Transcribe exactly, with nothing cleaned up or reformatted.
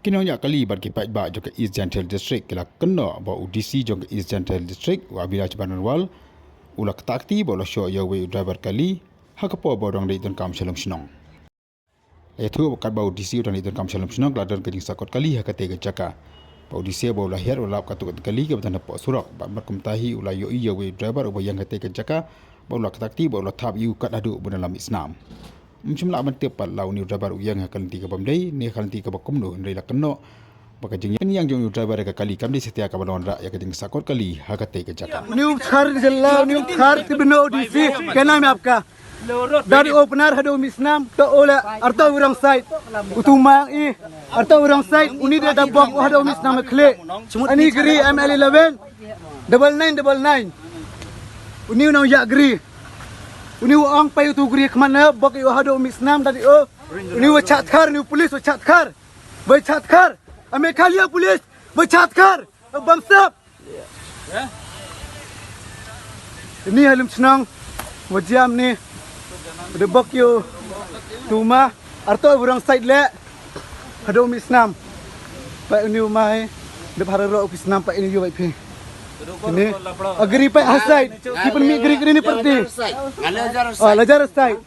Ki nongñiah kali bad ki paidbah jong ka East Jaintia Hills District ki la kynnoh ba u D C jong ka East Jaintia Hills District, u Abhilash Baranwal, u la ktah kti ba u la shoh ïa uwei u driver kali ha ka por ba u dang dei donkam sha lum shnong. La ïathuh ba katba u D C u dang dei donkam sha lum shnong, ka la don ka jingsahkot kali ha katei ka jaka. Ba u D C ba u la hiar u la lap katto katne kali kaba don hapoh surok, bad mar kumta hi u la ïohi ïa uwei u driver uba ïeng ha katei ka jaka, ba u la ktah kti ba u la thap ïa u kat haduh ba u dang la mih snam. Ym shym lah ban tip pat la une u driver u ïeng ha ka lynti kaba ym dei ne ha ka lynti kaba kumno, hynrei la kynnoh ba ka jingïeng jong une u driver ïa ka kali kam dei satia kaba la wanrah ïa ka jingsahkot kali ha katei ka jaka. न्यू थार जिला, न्यू थार तिबनो डीसी, क्या नाम है आपका? Dari Opnar haduh Misnam, to ola, arto urang side. Utu mang i, arto urang side, uni de da bok haduh Misnam khle. Ani gri M L eleven, double nine, double nine. Uni unang yak gri. Uni u ong pai utu gri kemana, bok i haduh Misnam dari o. Uni wa chat khar, uni u police wa chat khar. Wa chat khar. Ame khalia police, wa chat khar. Bamsap. Ini ha lum shnong, wa jam ni. Udah bok yu. Tuma, arto urang side le. Haduh Misnam. Pa uni umai. Dep hararo Misnam pa ini yu bai phi. Ini. Agri pa ha side. Ki pen mi gri gri ni perti. Ah, lajar side.